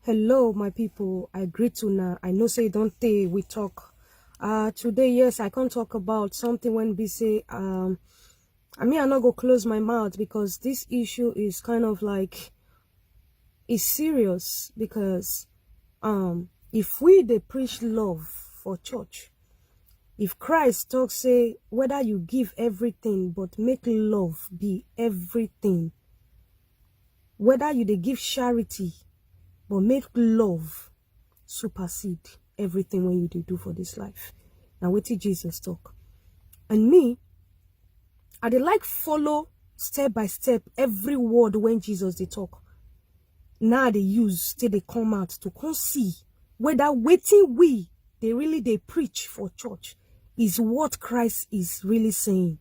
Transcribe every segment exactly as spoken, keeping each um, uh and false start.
Hello, my people. I greet you now. I know say don't they we talk. Uh, today, yes, I can't talk about something when we say, um, I mean, I not go close my mouth because this issue is kind of like, it's serious because, um, if we they preach love for church, if Christ talk say whether you give everything but make love be everything, whether you they give charity but make love supersede everything when you they do for this life. Now what did Jesus talk? And me, I dey like follow step by step every word when Jesus they talk. Now they use till they come out to come see whether waiting we they really they preach for church is what Christ is really saying.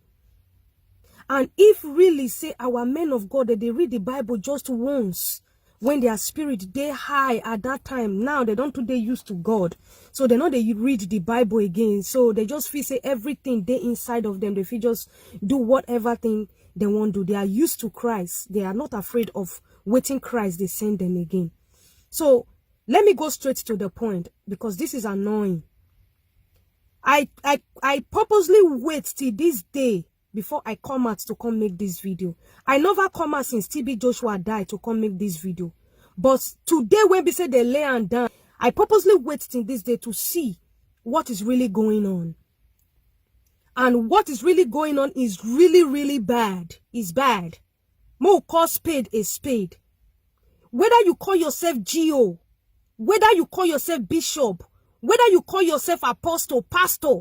And if really say our men of God that they read the Bible just once when their spirit they high at that time, now they don't they used to God. So they know they read the Bible again. So they just feel say everything they inside of them, they feel just do whatever thing they want to do. They are used to Christ. They are not afraid of waiting Christ they send them again. So let me go straight to the point because this is annoying. I I I purposely wait till this day before I come out to come make this video. I never come out since T B Joshua died to come make this video. But today when we say they lay and down, I purposely wait till this day to see what is really going on. And what is really going on is really, really bad. It's bad. Mo call spade a spade. Whether you call yourself G O, whether you call yourself bishop, whether you call yourself apostle, pastor,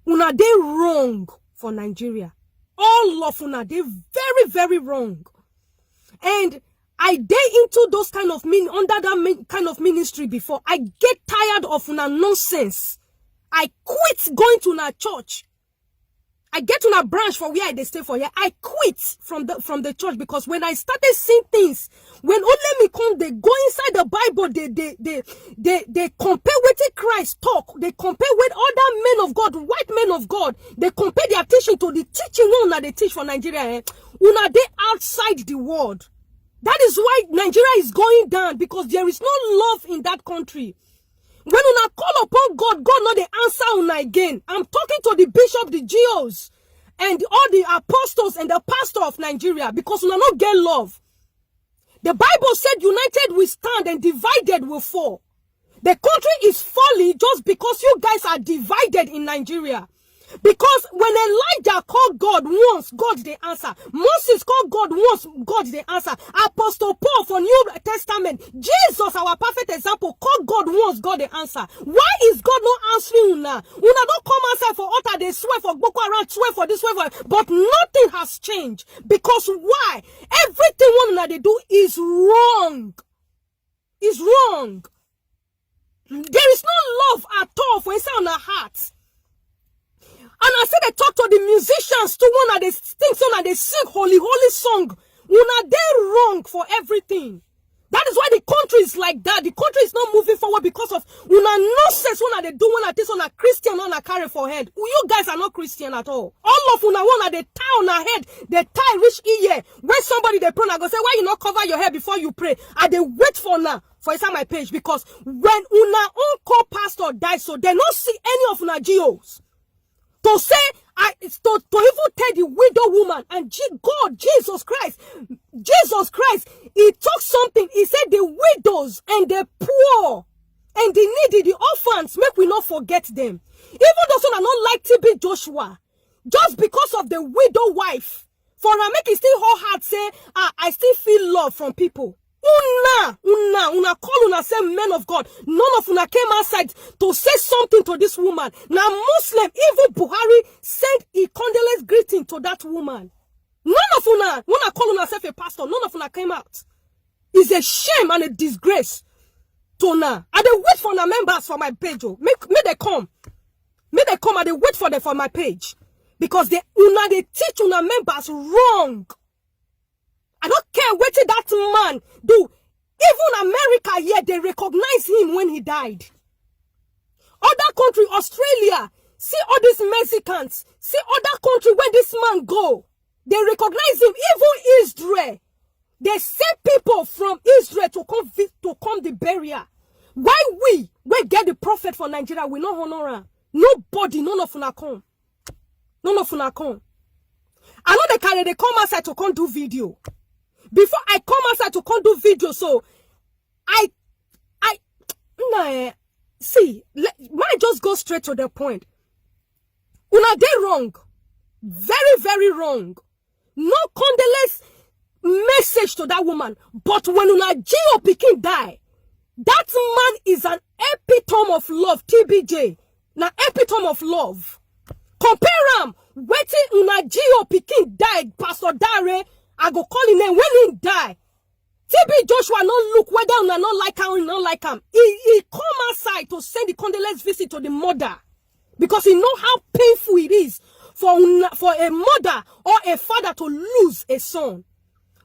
una dey wrong for Nigeria. All of una dey very, very wrong. And I dey into those kind of min under that min, kind of ministry before. I get tired of una nonsense. I quit going to una church. I get una branch for where I dey stay for here. I quit from the from the church because when I started seeing things, when only me come they go inside the Bible, they they they they they compare what Christ talk, they compare what other men of God, white men of God, they compare their teaching to the teaching one that they teach for Nigeria. Eh? Una dey outside the world. That is why Nigeria is going down because there is no love in that country. When una call upon God, God no dey answer una again. I'm talking to the bishop, the G Os, and all the apostles and the pastor of Nigeria because una no get love. The Bible said, "United we stand and divided we fall." The country is falling just because you guys are divided in Nigeria. Because when Elijah called God once, God dey answer. Moses called God once, God dey answer. Apostle Paul for New Testament, Jesus, our perfect example, called God once, God dey answer. Why is God not answering una? Una don come outside for altar, they swear for Boko Haram, swear for this, swear for, but nothing has changed. Because why? Everything one una dey do is wrong. Is wrong. There is no love at all for inside una heart. And I say they talk to the musicians too, one that they think so that they sing holy, holy song. Una dey wrong for everything. That is why the country is like that. The country is not moving forward because of una nonsense. One that they do, one that this, one that Christian, one that carry for head. You guys are not Christian at all. All of una, one that they tie on our head, they tie rich ear. When somebody they pray, I go say, "Why you not cover your hair before you pray?" I dey wait for now for inside my page because when una own co-pastor die, so they not see any of una G Os to say, I to, to even tell the widow woman and G- God, Jesus Christ, Jesus Christ, he talk something. He said the widows and the poor and the needy, the orphans, make we not forget them. Even those who are not like T B Joshua, just because of the widow wife, for her make it still her heart say, "Ah, I still feel love from people." Una, una, una call una say men of God. None of una came outside to say something to this woman. Now Muslim, even Buhari send a condolence greeting to that woman. None of una, una call una self a pastor. None of una came out. It's a shame and a disgrace to una. I dey wait for una members for my page. Oh. Make, make they come. Make they come. I dey wait for them for my page. Because they una they teach una members wrong. I don't care what that man do. Even America here, they recognize him when he died. Other country, Australia, see all these Mexicans, see other country where this man go. They recognize him. Even Israel, they send people from Israel to come vi- to come disappear. Why we, we get the prophet for Nigeria, we no honor am? Nobody, none of una come. None of una come. I know they carry, they come outside to come do video. Before I come outside to come do video, so I, I, nah, eh, see, let, might just go straight to the point. Una dey wrong. Very, very wrong. No condolence message to that woman. But when una G O pikin die, that man is an epitome of love, T B J. Na epitome of love. Compare am, wetin una G O pikin die, Pastor Dare, I go call him name, when he die, T B Joshua no look whether una no like am or no like am. He, he come outside to send the condolence visit to the mother because he know how painful it is for una, for a mother or a father to lose a son.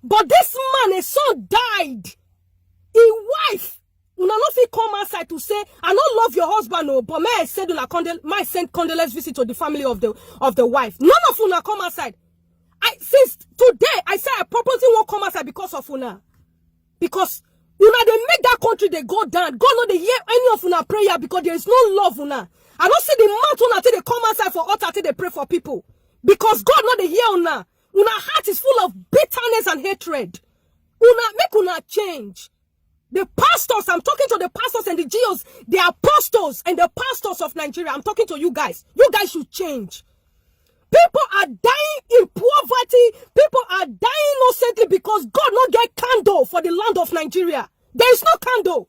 But this man, a son died. His wife, una no fit come outside to say, "I no love your husband, oh, but may I send una condol-, may I send condolence visit to the family of the, of the wife." None of una come outside. I, since today, I say I purposely won't come outside because of una. Because una dey make that country dey go down. God no dey hear any of una prayer because there is no love una. I don't see the mouth una till they come outside for altar till they pray for people. Because God no dey hear una. Una heart is full of bitterness and hatred. Una, make una change. The pastors, I'm talking to the pastors and the G Os, the apostles and the pastors of Nigeria. I'm talking to you guys. You guys should change. People are dying in poverty. People are dying innocently because God no get candle for the land of Nigeria. There is no candle.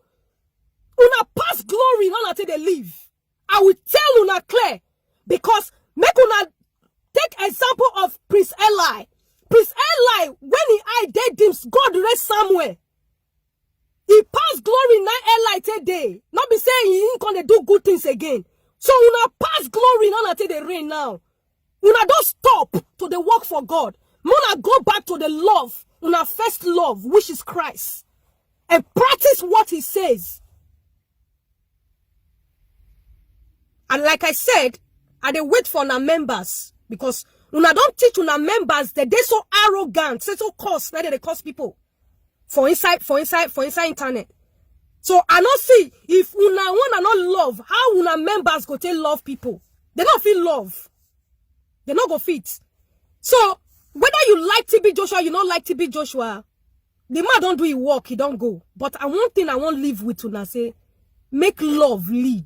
Una pass glory, none until they leave. I will tell una clear because make una take example of Prince Eli. Prince Eli, when he eye dey dims, God raised Samuel. He pass glory na Eli take dey. Not be say he ain't gonna do good things again. So una pass glory, none until they reign now. Una don't stop to the work for God. Una go back to the love, una first love, which is Christ, and practice what he says. And like I said, I dey wait for una members because una don't teach una members that they so arrogant, say so coarse, now they cost people for inside, for inside, for inside internet. So I don't see if una wanna not love, how una members go take love people. They don't feel love. They not go fit. So whether you like T B Joshua, you not like T B Joshua, the man don't do his work, he don't go. But I one thing I won't live with una say, make love lead.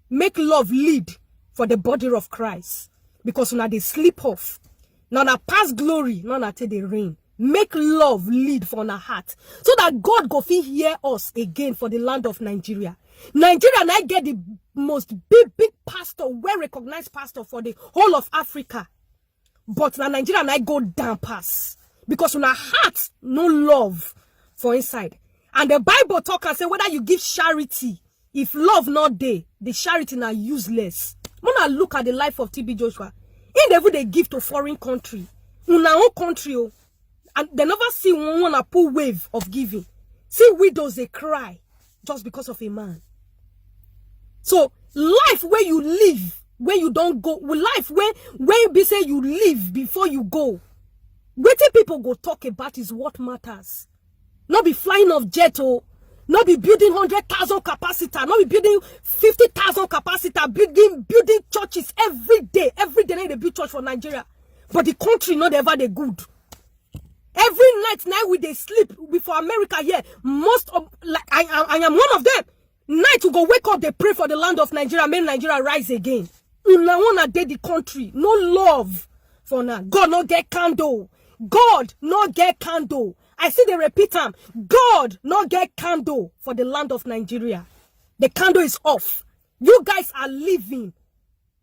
Make love lead for the body of Christ. Because una they sleep off. Now na pass glory, now na take the rain. Make love lead for una heart. So that God go fit hear us again for the land of Nigeria. Nigeria now get the most big, big pastor, well-recognized pastor for the whole of Africa. But na Nigeria na go down pass because una heart no love for inside. And the Bible talk and say whether you give charity, if love not dey, the charity na useless. When I look at the life of T B Joshua, he never they give to foreign country, una own country, oh, and they never see one one a pull wave of giving. See widows they cry just because of a man. So life where you live, where you don't go, life where where you be say you live before you go. Wetin people go talk about is what matters. Not be flying of jet, oh, not be building hundred thousand capacitor, not be building fifty thousand capacitor, building building churches every day, every day. Now they build church for Nigeria, but the country not ever the good. Every night now we they sleep. We for America here. Most of like I, I, I am one of them. Night we go wake up, they pray for the land of Nigeria, make Nigeria rise again. Una wanna dey the country, no love for now. God no get candle. God no get candle. I see they repeat am. God no get candle for the land of Nigeria. The candle is off. You guys are living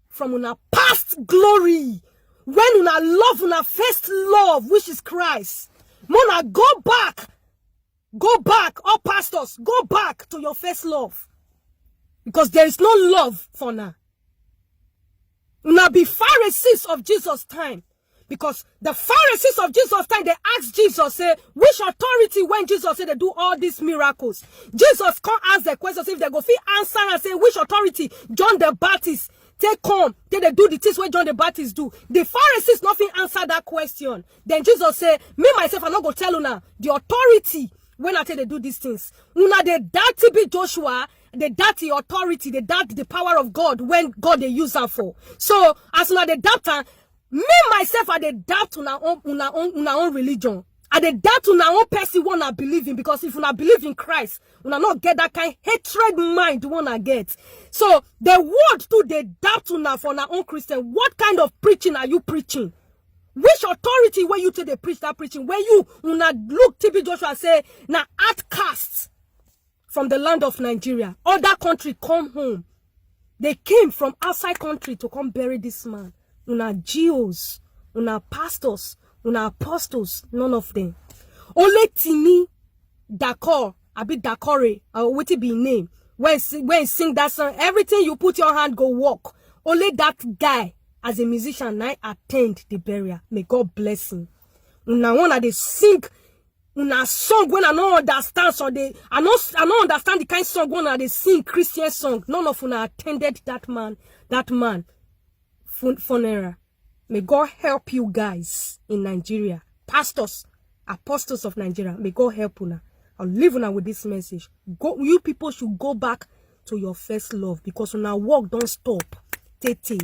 from una past glory. When una love una first love, which is Christ. Mona go back. Go back, all pastors, go back to your first love. Because there is no love for now. Una be Pharisees of Jesus time. Because the Pharisees of Jesus time, they ask Jesus, say, which authority when Jesus say they do all these miracles? Jesus come ask the question, say if they go fit answer and say, which authority John the Baptist take come, take they do the things where John the Baptist do? The Pharisees nothing answer that question. Then Jesus say, me myself, I not go tell una the authority wey una take dey do these things. Una dey doubt TB Joshua, dey doubt the authority, dey doubt the power of God wey God dey use am for. So as una dey doubt am, me myself, I dey doubt una own, una own, una own religion. I dey doubt una own person wey una believe in, because if una believe in Christ, una no get that kind hatred mind wey una get. So the world too dey doubt una for una own Christian. What kind of preaching are you preaching? Which authority wey you take dey preach that preaching? Wey you, una look TB Joshua say na outcast from the land of Nigeria. Other country come home. They came from outside country to come bury this man. Una G Os, una pastors, una apostles, none of them. Only Timi Dakor, abi Dakore, or wetin be im name, wey si-, wey sing that song, "Everything you put your hand go work." Only that guy, as a musician, na attend the burial. May God bless him. Una, una dey sing una song wey I no understand, so dey, I no, I no understand the kind song wey una dey sing, Christian song. None of una attended that man, that man fun-, funeral. May God help you guys in Nigeria. Pastors, apostles of Nigeria, may God help una. I'll leave una with this message. Go, you people should go back to your first love, because una work don stop. Tete.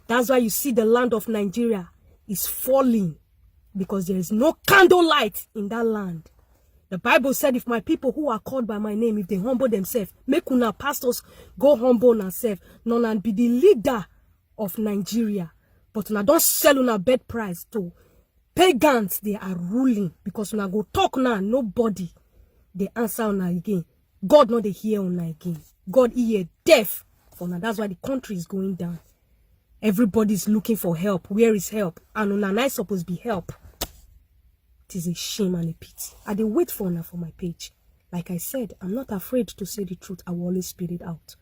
That's why you see the land of Nigeria is falling, because there is no candlelight in that land. The Bible said, "If my people who are called by my name, if they humble themselves," make una pastors go humble una self. Una be the leader of Nigeria, but una don sell una bed price to pagans. They are ruling, because una go talk now, nobody dey answer una again. God no dey hear una again. God ear deaf for una. That's why the country is going down. Everybody's looking for help. Where is help? And una na suppose be help. It is a shame and a pity. I dey wait for una for my page. Like I said, I'm not afraid to say the truth. I will always spit it out.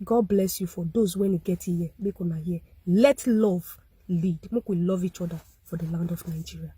God bless you. For those when you get here, make una hear. Let love lead. Make we love each other for the land of Nigeria.